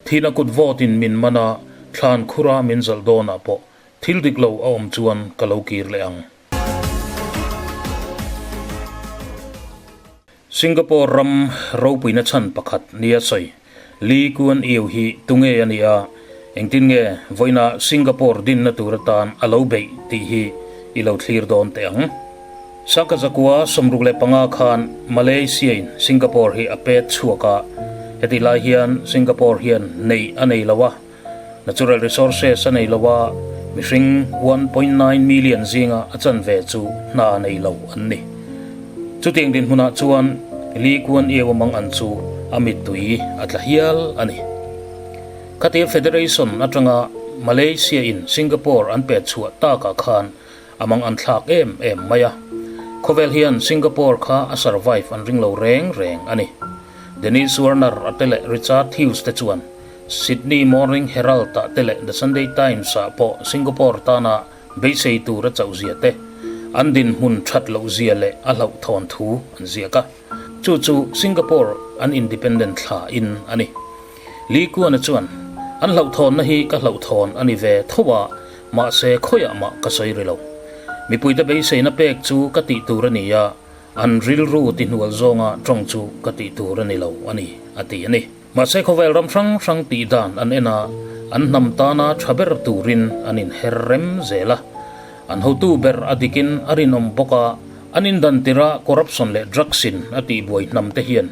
Thihna kut vawtin min man a, thlan khura min zalh dawnah pawh thil dik lo a awm chuan ka lo kir leh ang. Singapore ram ropuina chhan pakhat nia sawi Lee Kuan Yew hi tunge a nih a, engtin nge vawiina Singapore dinna tur atan a lo beih tih hi i lo thlir dawn teh ang. Sangkazakua 65 khan Malaysia-in Singapore hi a pet chhuak a, hetih lai hian Singapore hian neih a nei lo a, Natural resources a nei lo a, mihring 1.9 million zinga a chanve chu hna nei lo an ni. Chutiang dinhmunah chuan Lee Kuan Yew mang an chu a mittui a tla hial a ni. Khatia Federation atanga Malaysia in Singapore an pet chhuah takah khan a mang an thlak em em mai a. Khawvel hian Singapore kha a survive an ring lo reng reng a ni. Dennis Warner a te leh Richard Hughes te chuan Sydney Morning Herald-ah te leh The Sunday Times-ah pawh Singapore tana beisei tur a chauhzia te, an dinhmun that lohzia leh a hlauhthawn thu an ziak a. Chu chu Singapore an independent thla in a ni. Lee Kuan-a chuan, An hlauhthawnna hi ka hlauhthawn a ni ve tho a, mahse khawiah mah ka sawi ri lo. Mipuite beiseina pek chu ka tih tur a ni a, an rilru tihnual zawnga tawng chu ka tih tur a ni lo a ni, a ti a ni. Mahse khawvel ram hrang hrang tih dan an en a, an hnam tana tha ber turin an inher rem zel a. An hotu ber a dikin a rinawm bawk a, an indan tirh a corruption leh drugs in a tihbuai hnam te hian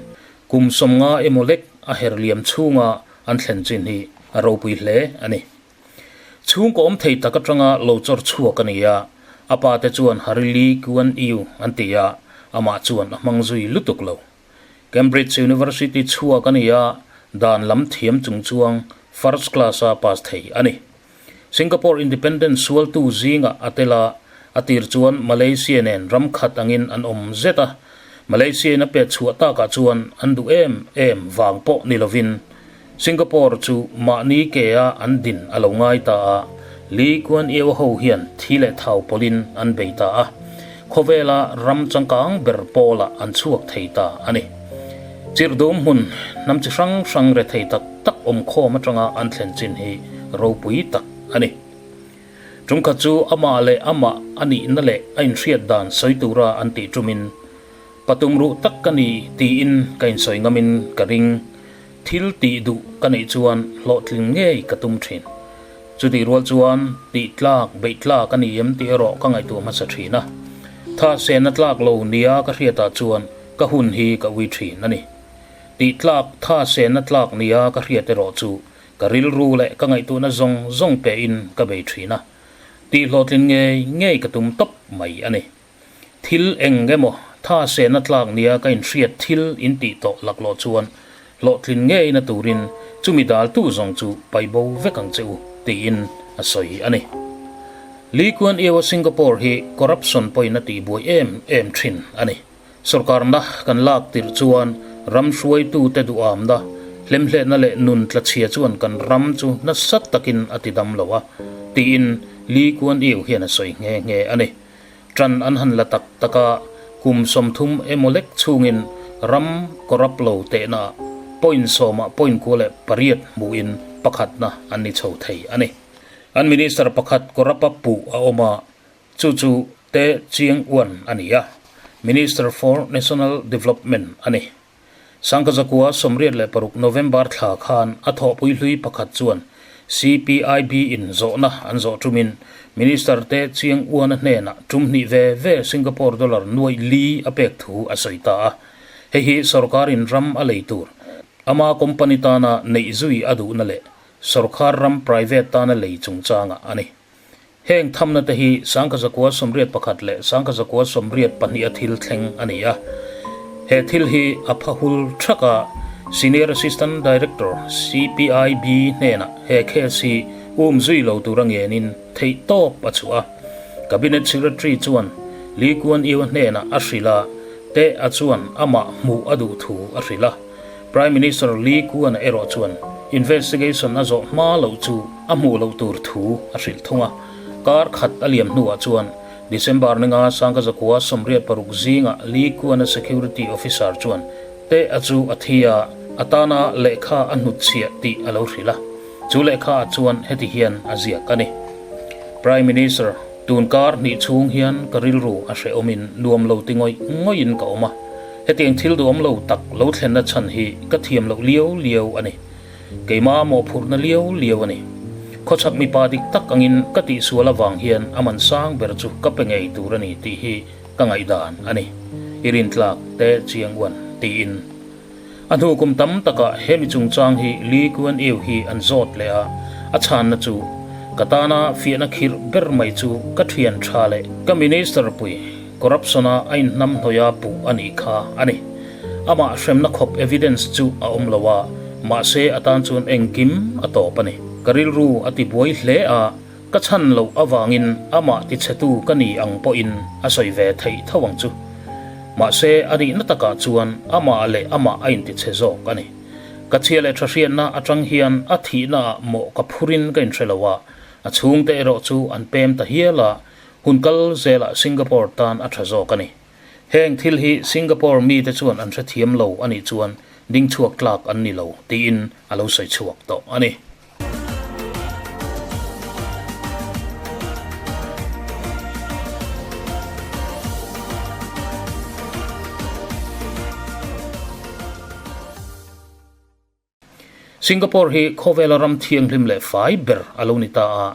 kum 50 emaw lek a her liam chhunga an thlen chin hi a ropui hle a ni. Chhungkaw awm thei tak atanga lo chawr chhuak a ni a, a pa te chuan Harry Lee Kuan Yew an ti a, amah chuan a hmang zui lutuk lo. Cambridge University chhuak a ni a, dan lam thiam chung chuang first class a pass thei a ni. Singapore Independence sualtu zingah a tel a, a tir chuan Malaysia nen ram khat angin an awm zet a, Malaysia in a pet chhuah takah chuan an duh em em vang pawh ni lovin Singapore chu mahni ke a an din a lo ngai ta a, Lee Kuan Yew ho hian thi leh thau pawlhin an bei ta a, khawvela ram changkang ber pawlah an chhuak thei ta a ni. Chirhdum hmun hnam chi hrang hrang rethei tak tak awmkhawm atanga an thlen chin hi ropui tak a ni. Tumkhat chu amah leh amah a nihna leh a inhriat dan sawi tura an tih tumin, Patum ruh tak ka ni tiin ka insawi ngamin ka ring. Thil tih duh ka neih chuan hlawhtling ngei ka tum thin. Chutih rual chuan tih tlak, beih tlak a ni em tih erawh ka ngaihtuah hmasa thin a. Tha sehna tlak lo nia ka hriatah chuan ka hun hi ka ui thin a ni. Tih tlak, tha sehna tlak nia ka hriat erawh chu ka rilru leh ka ngaihtuahna zawng zawng pehin ka bei thin a. Tih hlawhtlin ngei ngei ka tum tawp mai a ni. Thil eng emaw tha sehna tlak nia ka inhriat thil in tih tawh laklawh chuan hlawhtlin ngeina turin chumi daltu zawng chu pai bo vek ang che u, tiin a sawi a ni. Lee Kuan Yew-a Singapore hi corruption pawhin a tihbuai em em thin a ni. Sorkarna kan lak tirh chuan ram hruaitute duhamna, hlemhletna leh nun tlachhia chuan kan ram chu nasa takin a tidam lo a, tiin Lee Kuan Yew hian a sawi nghe nghe a ni. Ṭan an han la tak tak a, kum 30 emaw lek chhungin ram corrupt lo tehnaah point sawmah point 98 hmuhin pakhatna an ni chho thei a ni. An minister pakhat corrupt-a puh a awm a, chu chu Teh Chiang Uan a ni a, Minister for National Development a ni. 1986 November thla khan a thawhpui hlui pakhat chuan CPIB in zawhna an zawh tumin Minister te Chiang Uana hnenah tum hnih ve ve Singapore dollar nuaih li a pek thu a sawi ta a. Hei hi sorkarin ram a lei tur ama company tana neih zui a duhna leh sorkar ram private tana lei chungchangah a ni. Heng thamna te hi 1981 leh 1982 a thil thleng a ni a. He thil hi a phahul thak a, Senior Assistant Director, CPIB hnenah he case hi um zui lo tura ngenin theih tawp a chhuah a. Cabinet Secretary chuan Lee Kuan Yew hnenah a hrilh a, Teh a chuan amah hmuh a duh thu a hrilh a. Prime Minister Lee Kuan-a erawh chuan investigation a zawh hma loh chu a hmuh loh tur thu a hrilh thung a. Kar khat a liam hnuah chuan December ninga 1986 zingah Lee Kuan-a security officer chuan Teh a chu a thi a, a tana lehkha a hnutchhiah tih a lo hrilh a. Chu lehkha ah chuan heti hian a ziak a ni. Prime Minister, tun kar hnih chhung hian ka rilru a hrehawmin nuam lo ti ngawih ngawihin ka awm a. Hetiang thil duhawm lo tak lo thlenna chhan hi ka thiam loh liau liau a ni. Keimah mawhphurhna liau liau a ni. Khawchhak mipa dik tak angin ka tihsual avang hian a man sang ber chu ka pe ngei tur a ni tih hi ka ngaihdan a ni. I rintlak te chiang uan tiin. A hnu kum tam takah he mi chungchang hi Lee Kuan Yew hi an zawt leh a, a chhanna chu, Ka tana fiahna khirh ber mai chu ka thian tha leh ka minister pui corruption-a a inhnamhnawih a puh a nih kha a ni. Amah hremna khawp evidence chu a awm lo a, mahse a tan chuan engkim a tawp a ni. Ka rilru a tibuai hle a, ka chhan loh avangin amah tichhetu ka ni ang pawhin a sawi ve theih tho ang chu. Mahse a nihna takah chuan amah leh amah a intichhe zawk a ni. Ka chhia leh tha hriatna atang hian a thihnaah mawh ka phurin ka inhre lo a, a chhungte erawh chu an pem ta hial a, hun kal zelah Singapore tan a tha zawk a ni. Heng thil hi Singapore mite chuan an hrethiam lo a nih chuan ding chhuak tlak an ni lo tiin a lo sawi chhuak tawh a ni. Singapore hi khawvela ram thianghlim leh fai ber a lo ni ta a,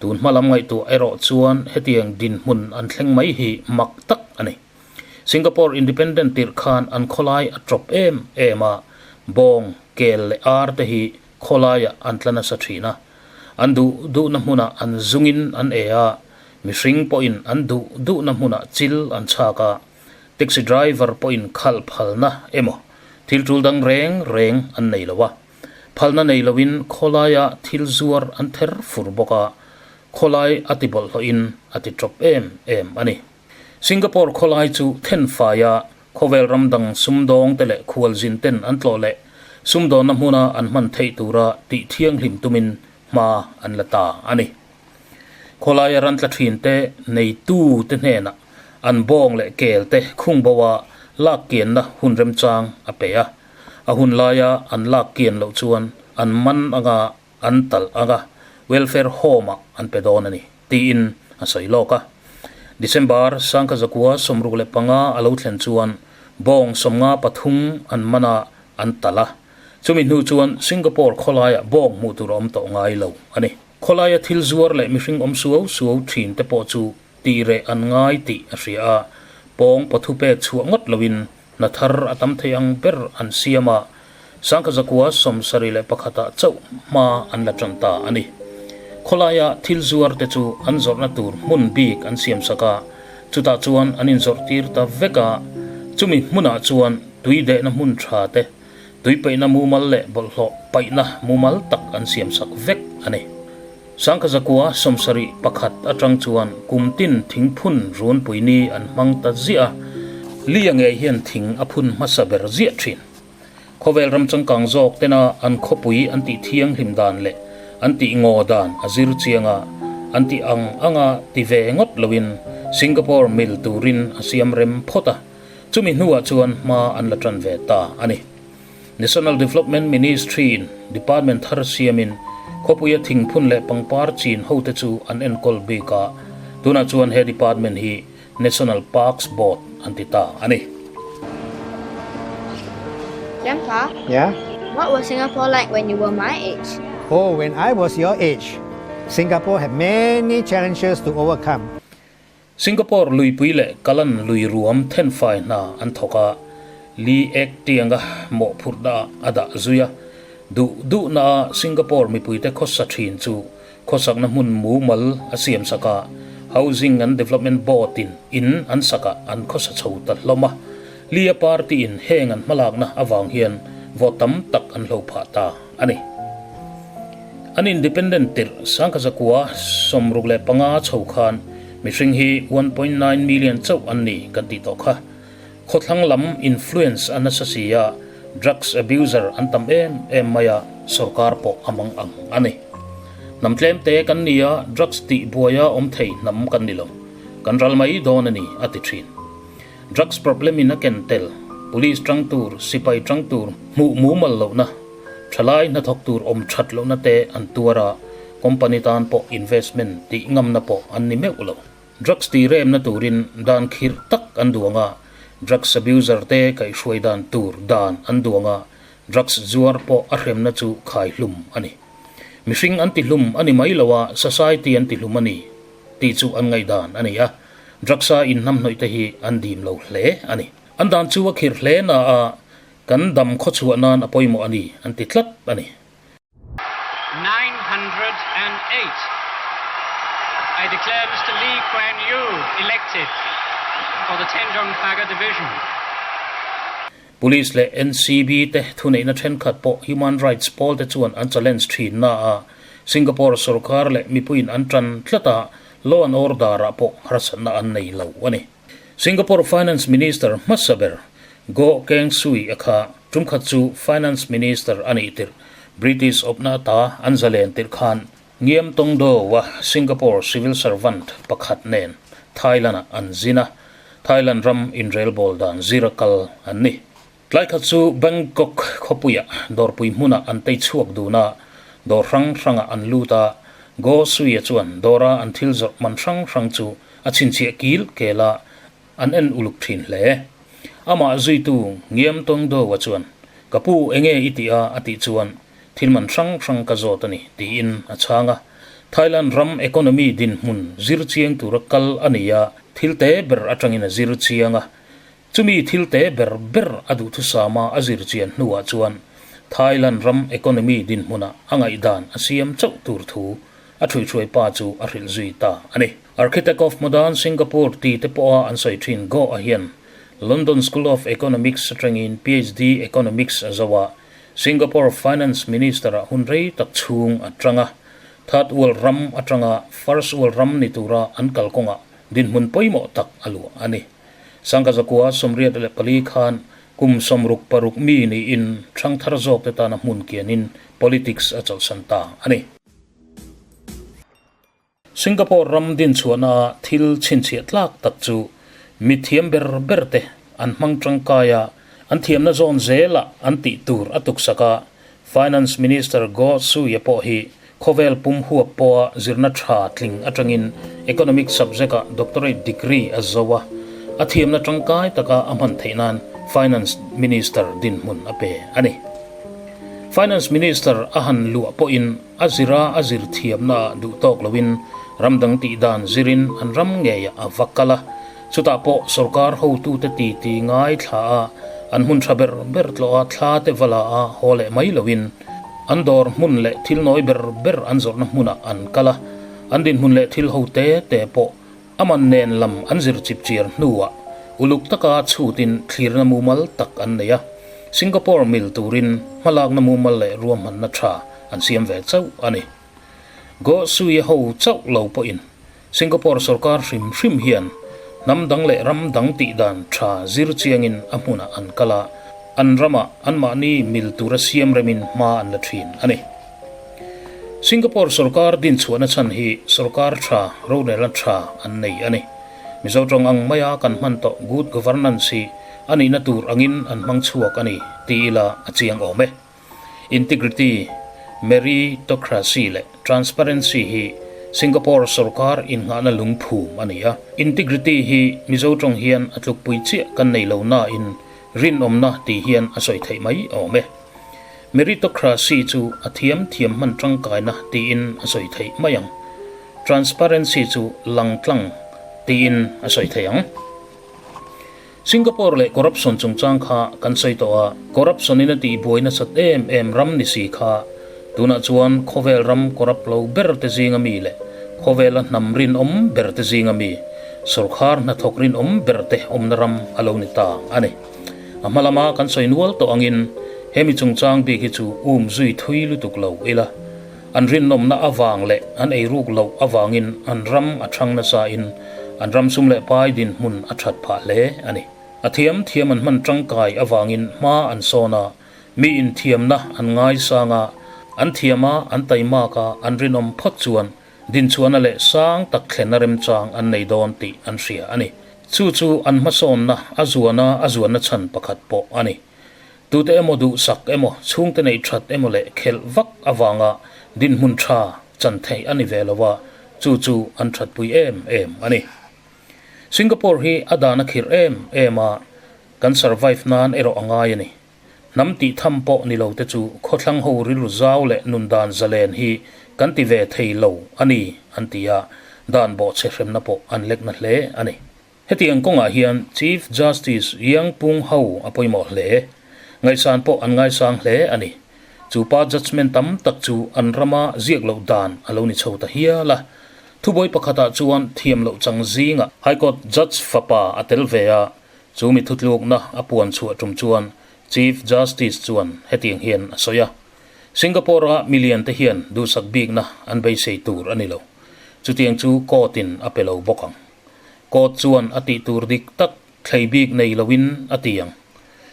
tun hma lam ngaihtuah erawh chuan hetiang dinhmun an thleng mai hi mak tak a ni. Singapore Independent tirh khan an khawlai a tawp em em a, bawng, kel leh ar te hi khawlaiah an tla nasa thin a, an duh duhna hmunah an zungin an e a, mihring pawhin an duh duhna hmunah chil an chhak a, Taxi driver pawhin khalh phalna emaw thil tul dang reng reng an nei lo a, phalna nei loin khawlaia thil zuar an ther fur bawk a, khawlai a ti bawlhhlawhin a ti tawp em em a ni. Singapore khawlai chu thenfaia khawvel ram dang sumdawngte leh khualzin ten an tlawh leh sumdawnna hmuna an hman theih tura tih thianghlim tumin hma an la ta a ni. Khawlaia ran tla thin te neitu te hnenah an bawng leh kel te khung bo a lak kianna hun remchang a pe a. A hun laia an lak kian loh chuan an man anga an talh anga welfare home ah an pe dawn a ni, tiin a sawi lawk a. December 1965 a lo thlen chuan bawng 53 an man a an talh a. Chumi hnu chuan Singapore khawlaiah bawng hmuh tur a awm tawh ngai lo a ni. Khawlaia thil zuar leh mihring awm suau suau thin te pawh chu tih reh an ngai tih a hria a, pawng pathu pek chhuah ngawt loin hna thar a tam thei ang ber an siam a, 1971 ah chauh hma an la tan ta a ni. Khawlaia thil zuar te chu an zawrhna tur hmun bik an siam sak a, chutah chuan an inzawrh tir ta vek a, chumi hmunah chuan tui dehna hmun tha te, Tui paihna mumal leh bawlhhlawh paihna mumal tak an siamsak vek a ni. 1971 atang chuan kum tin thingphun runpui ni an hmang ta ziah a, Lia ngei hian thing a phun hmasa ber ziah thin. Khawvel ram changkang zawk tena an khawpui an tih thianghlim dan leh an tih ngaw dan a zir chiang a, an tih ang anga ti ve ngawt loin Singapore mil turin a siam rem phawt a. Chumi hnuah chuan hma an la tan ve ta a ni. National Development Ministry-in department thar siamin khawpuia thingphun leh pangpar chin hote chu an enkawl bik a, tunah chuan he department hi National Parks Board an ti ta a ni. Grandpa? Yeah? What was Singapore like when you were my age? Oh, when I was your age, Singapore had many challenges to overcome. Singapore luipui leh Kalan lui ruam thenfai hna an thawk a, Lee Ek Tianga mawhphurhna ah a dah zui a. Duh duhna a Singapore mipuite khawsa thin chu khawsakna hmun mumal a siam sak a, Housing and Development Board in in an sakah an khawsa chho ta hlawm a. Lee a party in heng an hmalakna avang hian vote tam tak an hlo phah ta a ni. An independent tirh 1965 chho khan mihring hi 1.9 million chauh an ni kan tih tawh kha. Khawthlang lam influence a nasa si a, drugs abuser an tam em em mai a, sorkar pawh a mang ang a ni. Hnam tlem te kan ni a, drugs tih buaia awm thei hnam kan ni lo. Kan ral mai dawn a ni a ti thin. Drugs problem in a ken tel. Police tang tur, sipai tang tur hmuh mumal lohna, thalai hnathawk tur awm that lohna te an tuar a, company tan pawh investment tih ngamna pawh an ni meuh lo. Drugs tih remna turin dan khirh tak an duang a, drugs abuser te kaihhruai dan tur dan an duang a, drugs zuar pawh a hremna chu khai hlum a ni. Mihring an ti hlum a ni mai lo a, society an ti hlum a ni tih chu an ngaihdan a ni a, drugs a inhnamhnawih te hi an dim lo hle a ni. An dan chu a khirh hle na a, kan dam khawchhuah nan a pawimawh a ni an ti tlat a ni. 908. I declare Mr Lee Kuan Yew elected for the Tanjong Pagar Division. Police leh NCB te thuneihna thenkhat pawh human rights pawl te chuan an challenge thin na a, Singapore sorkar leh mipuiin an tan tlat a, law and order ah pawh harsatna an nei lo a ni. Singapore Finance Minister hmasa ber Goh Keng Swee a kha tumkhat chu Finance Minister a nih tirh British awpna ata an zalen tirh khan Ngiam Tong Do-a Singapore civil servant pakhat nen Thailand-ah an zin a, Thailand ram inrelbawl dan zira kal an ni. Tlai khat chu Bangkok khawpuiah dawrpui hmunah an tei chhuak dun a, dawr hrang hrangah an lut a, Goh Swee-a chuan dawra an thil zawrh man hrang hrang chu a chhinchhiah kil kel a, an en uluk thin hle. Amah zuitu Ngiam Tong Do-a chuan, Ka pu, enge i tih a? a tih chuan, Thil man hrang hrang ka zawt a ni, tiin a chhang a. Thailand ram economy dinhmun zir chiang tura kal a ni a, thil te ber atangin a zir chiang a. Chumi thil te ber ber a duhthusama a zir chian hnuah chuan Thailand ram economy dinhmuna a ngaihdan a siam chauh tur thu a ṭhuihhruai pa chu a hrilh zui ta a ni. Architect of Modern Singapore ti te pawha an sawi ṭhin Goh-a hian London School of Economics aṭangin PhD Economics a zo a, Singapore Finance Minister-ah hun rei tak chhung a ṭang a, Third World ram aṭanga First World ram ni tura an kalkawngah dinhmun pawimawh tak a luah a ni. Sangkazakua 84 khan kum 66 mi niin ṭhangthar zawkte tana hmun kianin politics a chawlhsan ta a ni. Singapore ram dinchhuahna thil chhinchhiah tlak tak chu mi thiam ber ber te an hmang tangkai a, an thiamna zawn zelah an tih tur a tuksak a, Finance Minister Goh Sui-a pawh hi khawvel pum huap pawha zirna tha tling atangin Economic subject-ah doctorate degree a zo a, a thiamna tangkai taka a hman theih nan Finance Minister dinhmun a pe a ni. Finance Minister a han luah pawhin A zira a zir thiamna ah duh tawk loin ram dang tih dan zirin an ram ngeiah a va kal a, chutah pawh sorkar hotute titi ngaithla a, an hmun tha ber ber tlawh a thla te va la a haw leh mai loin an dawr hmun leh thil nawi ber ber an zawrhna hmunah an kal a, an dinhmun leh thil ho te te pawh a man nen lam an zir chip chiar hnuah uluk taka chhutin thlirna mumal tak an nei a, Singapore mil turin hmalakna mumal leh ruahmanna tha an siam ve chauh a ni. Goh Sui-a ho chauh lo pawhin Singapore sorkar hrim hrim hian hnam dang leh ram dang tih dan tha zir chiangin a hmunah an kal a, an ramah anmahni mil tura siam remin hma an la thin a ni. Singapore sorkar dinchhuahna chhan hi sorkar tha, rorelna tha an nei a ni. Mizo tawng ang maia kan hman tawh good governance hi a nihna tur angin an hmang chhuak a ni ti ila a chiang awm e. Integrity, meritocracy leh transparency hi Singapore sorkar innghahna lungphum a ni a. Integrity hi Mizo tawng hian a tlukpui chiah kan nei lo nain rinawmna tih hian a sawi theih mai awm e. Meritocracy chu a thiam thiam hman tangkaina tiin a sawi theih mai ang. Transparency chu langtlang tiin a sawi theih ang. Singapore leh corruption chungchang kha kan sawi tawh a, corruption in a tihbuai nasat em em ram ni si kha tunah chuan khawvel ram corrupt lo ber te zinga mi leh khawvela hnam rinawm ber te zinga mi, sawrkhar hnathawk rinawm ber te awmna ram a lo ni ta a ni. A hma lama kan sawi nual tawh angin hemi chungchang bik hi chu um zui thui lutuk lo ila, an rinawmna avang leh an eiruk loh avangin an ram a thang nasa in an ram sum leh pai dinhmun a that phah hle a ni. A thiam thiam an hman tangkai avangin hma an sawn a, mi inthiamna an ngaisang a, an thiam a, an taimak a, an rinawm phawt chuan dinchhuahna leh sang tak thlenna remchang an nei dawn tih an hria a ni. Chu chu an hmasawnna a zuana a zuanna chhan pakhat pawh a ni. Tute emaw duhsak emaw, chhungte neih that emaw leh khelh vak avanga dinhmun tha chan theih a ni ve lo a, chu chu an thatpui em em a ni. Singapore hi a dan a khirh em em a, kan survive nan erawh a ngai a ni. Hnam tih tham pawh ni lo te chu khawthlang ho rilru zau leh nun dan zalen hi kan ti ve thei lo a ni an ti a, dan bawhchhe hremna pawh an lek na hle a ni. Hetiang kawngah hian Chief Justice Yang Pung Ho a pawimawh hle. Ngaihsan pawh an ngaisang hle a ni. Chu pa judgement tam tak chu an rama ziak loh dan a lo ni chho ta hial a. Thubuai pakhatah chuan thiam loh chang zingah High Court Judge fapa a tel ve a, Chu mi thutlukna a puan chhuah tum chuan Chief Justice chuan hetiang hian a sawi a, Singapore-a milian te hian duhsak bikna an beisei tur a ni lo. Chutiang chu court-in a pe lo bawk ang. Court chuan a tih tur dik tak thlei bik nei loin a ti ang.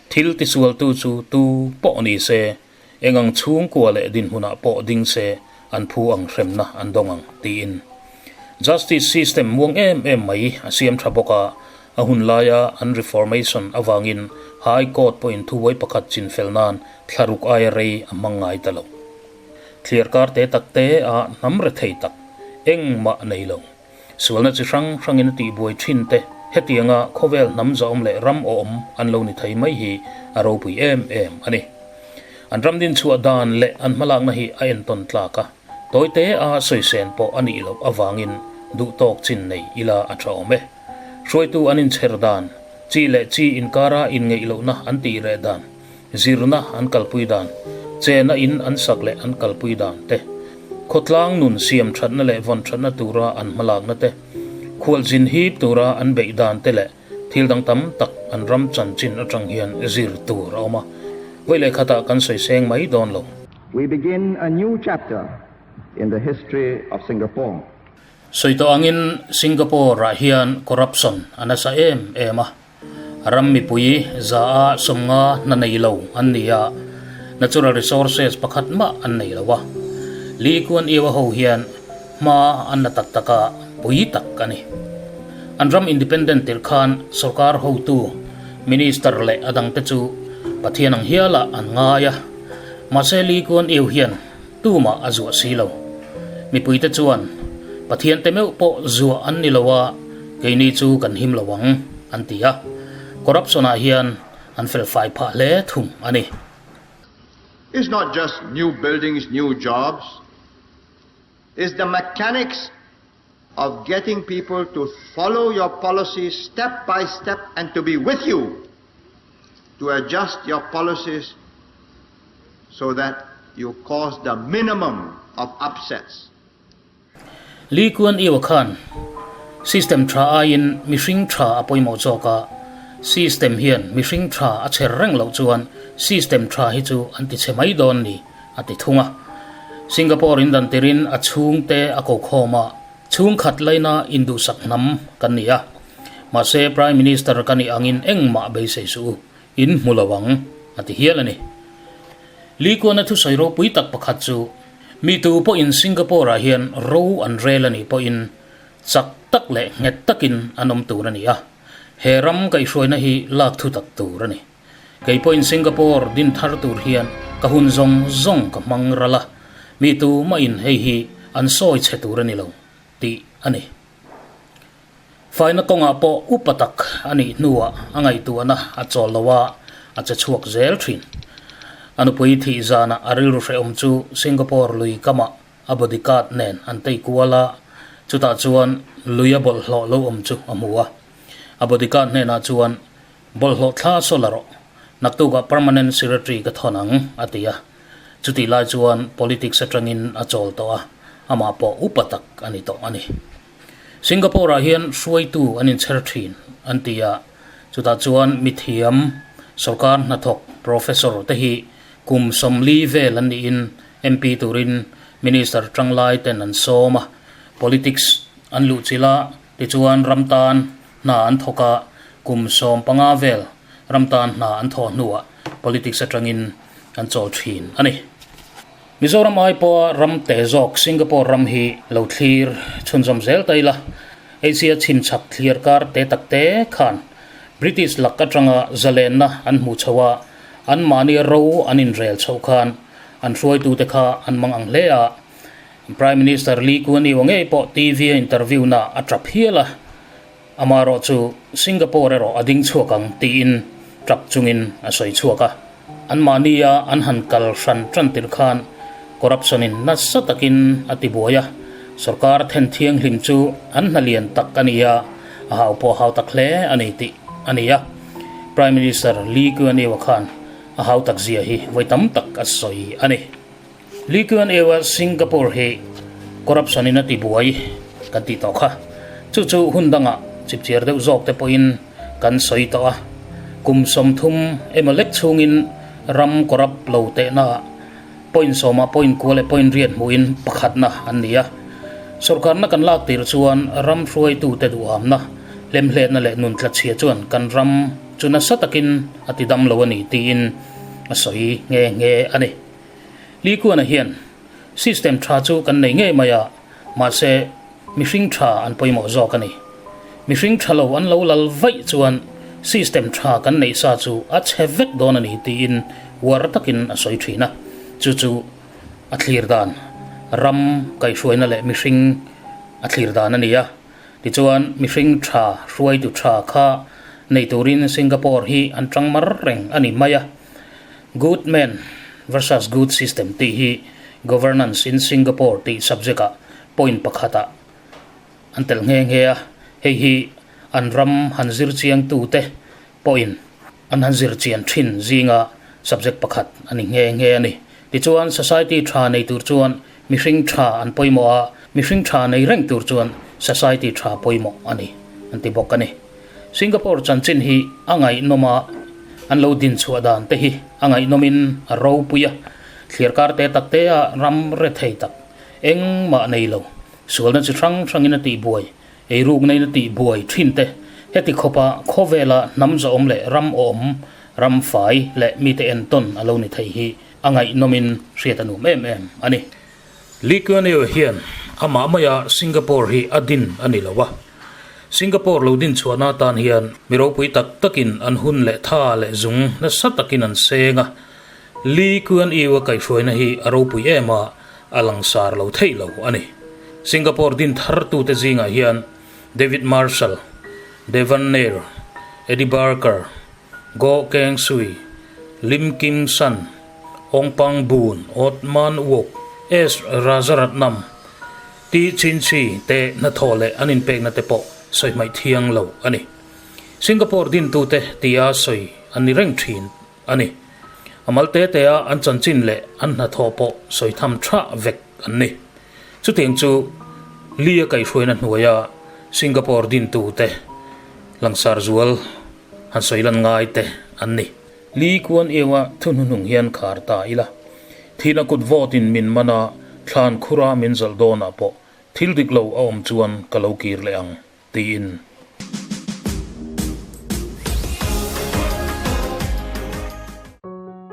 Thil tisualtu chu tu pawh ni se, eng ang chhungkua leh dinhmunah pawh ding se an phu ang hremna an dawng ang, tiin. Justice system muang em em mai a siam tha bawk a, a hun laia an reformation avangin High Court pawhin thubuai pakhat chinfel nan thlaruk aia rei a hmang ngai ta lo. Thliar kar te tak te a hnam rethei tak engmah nei lo. Sualna chi hrang hrangin a tihbuai thin te hetianga khawvel hnam zawm leh ram awm an lo ni thei mai hi a ropui em em a ni. An ram dinchhuah dan leh an hmalakna hi a entawn tlak a, tawite a sawisen pawh a nih loh avangin duhtawk chin nei ila a tha awm e. Hruaitu an inchher dan, chi leh chi inkara inngeih lohna an tih reh dan, zirna an kalpui dan, chena in an sak leh an kalpui dan te, khawtlang nun siam thatna leh vawn thatna tura an hmalakna te, khualzin hip tura an beih dan te leh thil dang tam tak an ram chanchin atang hian zir tur a awm a, vawi leh khatah kan sawi seng mai dawn lo. We begin a new chapter in the history of Singapore. Sawi tawh angin Singapore-ah hian corruption a nasa em em a. Ram mipui za a sawmnga hna nei lo an ni a, natural resources pakhat mah an nei lo a. Lee Kuan Yew a ho hian hma an la tak tak a, pui tak a ni. An ram independent tirh khan sorkar hotu, minister leh a dangte chu Pathian ang hialah an ngai a, mahse Lee Kuan Yew hian tumah a zuah si lo. Mipuite chuan, Pathiante meuh pawh zuah an ni lo a, keini chu kan him lo ang, an ti a. Corruption-ah hian an felfai phah hle thung a ni. It's not just new buildings, new jobs, it's the mechanics of getting people to follow your policies step by step and to be with you to adjust your policies so that you cause the minimum of upsets. Lee Kuan Yew khan system tha aiin mihring tha a pawimawh zawk a, system hian mihring tha a chher reng loh chuan system tha hi chu an ti chhe mai dawn ni a ti thung a. Singapore in dan tirin a chhungte a ko khawm a, Chhungkhat laina induhsak hnam kan ni a, mahse Prime Minister ka nih angin engmah beisei suh u, in hmu lo ang, a ti hial a ni. Lee Kuan-a thusawi ropui tak pakhat chu, Mi tu pawhin Singapore-ah hian ro an rel a nih pawhin chak tak leh nghet takin an awm tur a ni a, he ram kaihhruaina hi lak thu tak tur a ni. Kei pawhin Singapore din thar tur hian ka hun zawng zawng ka hmang ral a, mi tu mahin hei hi an sawi chhe tur a ni lo tih a ni. Faina kawngah pawh upa tak a nih hnuah a ngaihtuahna a chawl lo a, a che chhuak zel thin. A nupui thih zanah a rilru hrehawm chu Singapore lui kamah a bodyguard nen an tei kual a, chutah chuan lui a bawlhhlawh lo awm chu a hmu a. A bodyguard hnenah chuan Bawlhhlawh thla saw la rawh, naktukah permanent secretary ka thawn ang, a ti a. Chutih lai chuan politics atangin a chawl tawh a, amah pawh upa tak a ni tawh a ni. Singapore-ah hian hruaitu an inchher thin an ti a, chutah chuan mithiam, sorkar hnathawk, professor te hi kum 40 vel an niin MP turin minister tanglai ten an sawm a, politics an luhchilh a, tichuan ram tan Hna an thawk a, kum 15 vel ram tan hna an thawh hnuah politics atangin an chawl thin a ni. Mizoram ai pawha ram te zawk Singapore ram hi lo thlir chhunzawm zel ta ila. Asia chhimchhak thliar kar te tak te khan British lak atanga zalenna an hmuh chho a, anmahni ro an inrel chhoh khan an hruaitute kha an mang ang hle a. Prime Minister Lee Kuan Yew ngei pawh TV a interview na a tap hial a, amaherawh chu Singapore erawh a ding chhuak ang tiin tap chungin a sawi chhuak a. Anmahnia an han kal hran tan tirh khan corruption in nasa takin a tibuai a, sorkar then thianghlim chu an hna lian tak a ni a, a hau pawh hau tak hle a ni tih a ni a. Prime Minister Lee Kuan Yew-a khan a hau tak zia hi vawi tam tak a sawi a ni. Lee Kuan Yew-a Singapore hi corruption in a tibuai kan tih tawh kha. Chu chu hun dangah chipchiar deuh zawk te pawhin kan sawi tawh a. Kum 30 emaw lek chhungin ram corrupt lo tehna point sawmah point kua leh point riat hmuhin pakhatna an ni a. Sorkarna kan lak tir chuan ram hruaitute duhamna, hlemhletna leh nun tlatchhia chuan kan ram chu nasa takin a tidam lo a ni tiin a sawi nghe nghe a ni. Lee Kuan-a hian system tha chu kan nei ngei mai a, mahse mihring tha an pawimawh zawk a ni. Mihring tha lo an lo lal vaih chuan system tha kan neih sa chu a chhe vek dawn a ni tiin uar takin a sawi thin a. Chu chu a thlir dan, ram kaihhruaina leh mihring a thlir dan a ni a. Tichuan mihring tha hruaitu tha kha nei turin Singapore hi an tang mar reng a ni mai a. Good Man versus Good System tih hi Governance in Singapore tih subject-ah point pakhatah an telh nghe nghe a, hei hi an ram han zir chiangtute pawhin an han zir chian thin zinga subject pakhat a ni nghe nghe a ni. Tichuan, society tha nei tur chuan mihring tha an pawimawh a, mihring tha nei reng tur chuan society tha pawimawh a ni an ti bawk a ni. Singapore chanchin hi a ngaihnawm a, an lo din chhuah dan te hi a ngaihnawmin a ropui a, thliarkar te tak te a ram re thei tak engmah nei lo, sualna chi hrang hrangin a tihbuai, eirukna in a tihbuai thin te, heti khawpa khawvela hnam zawhawm leh ram awm, ram fai leh mite entawn a lo ni thei hi a ngaihnawmin hriat a nuam em em a ni. Lee Kuan Yew hian amah maia Singapore hi a din a ni lo a. Singapore lo din chhuahna atan hian mi ropui tak takin an hun leh tha leh zung nasa takin an seng a. Lee Kuan Yew a kaihhruaina hi a ropui em a, a langsar lo theih lo a ni. Singapore din thartute zingah hian David Marshall, Devan Nair, Eddie Barker, Goh Keng Swee, Lim Kim San, Ong Pang Boon, Othman Wok, S Rajaratnam, T Chin Chee te hnathawh leh an inpekna te pawh sawi hmaih thiang lo a ni. Singapore dintute tia sawi an ni reng thin a ni. A mal te te a an chanchin leh an hnathawh pawh sawi tham tha vek an ni. Chutiang chu Lee a kaihhruaina hnuaia Singapore dintute langsar zual han sawi lan ngai te an ni. Lee Kuan Yew-a thu hnuhnung hian khar ta ila, thihna kut vawtin min man a, thlan khura min zalh dawnah pawh thil dik lo a awm chuan ka lo kir leh ang, tiin.